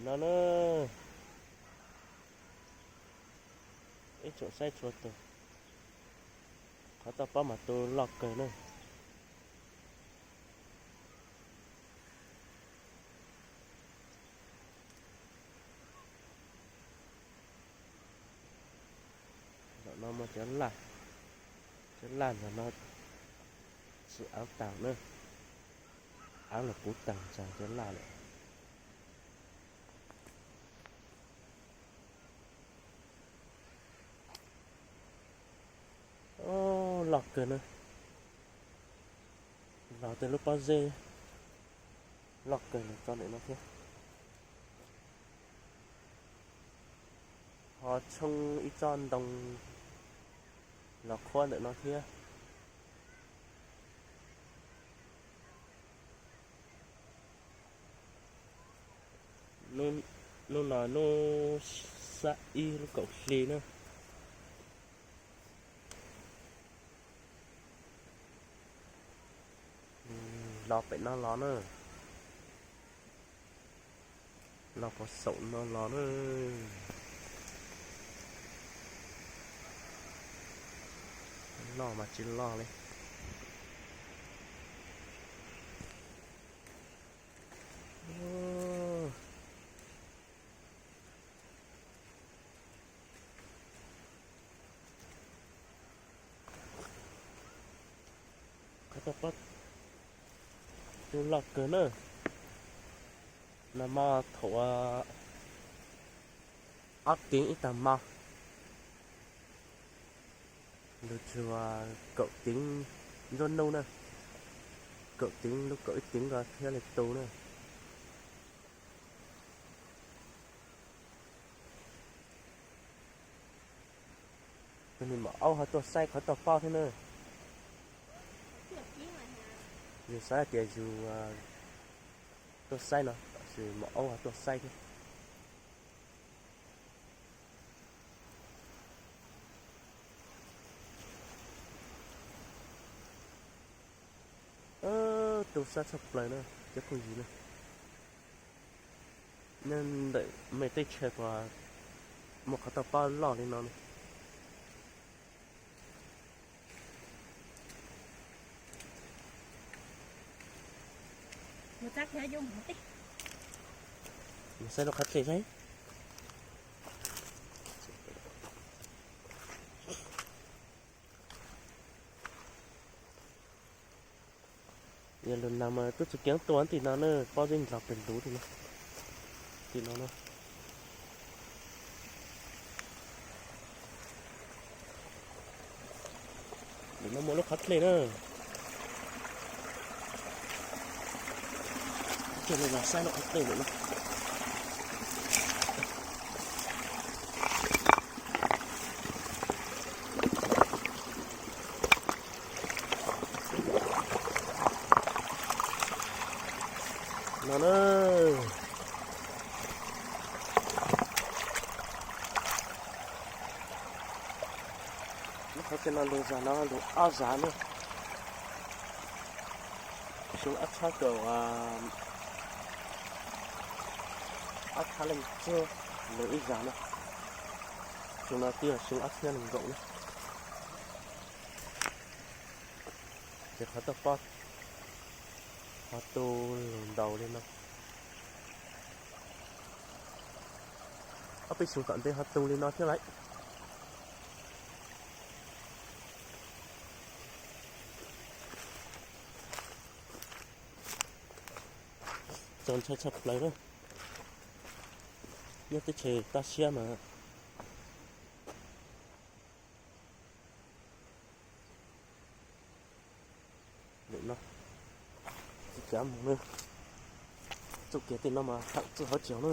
No na, ib tsoom saib tshua tus, qhov toj pob mas tu loj kawg na. Zaum no muaj cov laj, cov laj zaum no tsis av taag na, av los puv taag tsaag cov laj lawm. Loj kawg na, los tej lub pob zeb loj kawg los txog ntawm no thiab. Ho tshoob ib tsob ntoo los qhuab ntawm no thiab. Hnub no hnub xab ib lub kaum hli na. Los pem no los na, los pem saum no los na. Loj mas tsis loj li. Qhov toj pob tu loj kawg na. Nag hmo thaum ob teev ib tag hmo, lug txug kaum teev nruab hnub na, kaum teev lub kaum ib teev ko thiaj li tu na. Tus nws mam aub ho tuaj saib qhov toj pob thiab na. Yus xav hais tias yus tuaj saib no, tab sis mam aub ho tuaj saib thiab. Tu sab tshaj plaws na cov phooj ywg na. Nyob ntawm mej teb chaws puas muaj qhov toj pob loj li no ne? Mus saib lub qhov dlej saib. Yog lug nag mas tub txug kev tua tim no na, pob zeb nrog peg luv tim no, tim no na. Lwm no muaj lub qhov dlej na. Coj nej los saib lub qhov dlej lwm no. No na, lub qhov dlej no lug zag no lug ob zag na. Xyoo ob txhiab kaum, ob txhiab leej txug lug ib zag na. Xyoo no twb yog xyoo ob txhiab nees nkaum na. Ces qhov toj pob ho tu lug ntaus li no. Ob peb xyoo tom ntej ho tu li no thiab lawm. Txaus ntshai tshaj plaws na. Nyob teb chaws toj siab mas lwm no tsis cav mus na. Txuj kev tej no mas tham txuj hauv tsev na.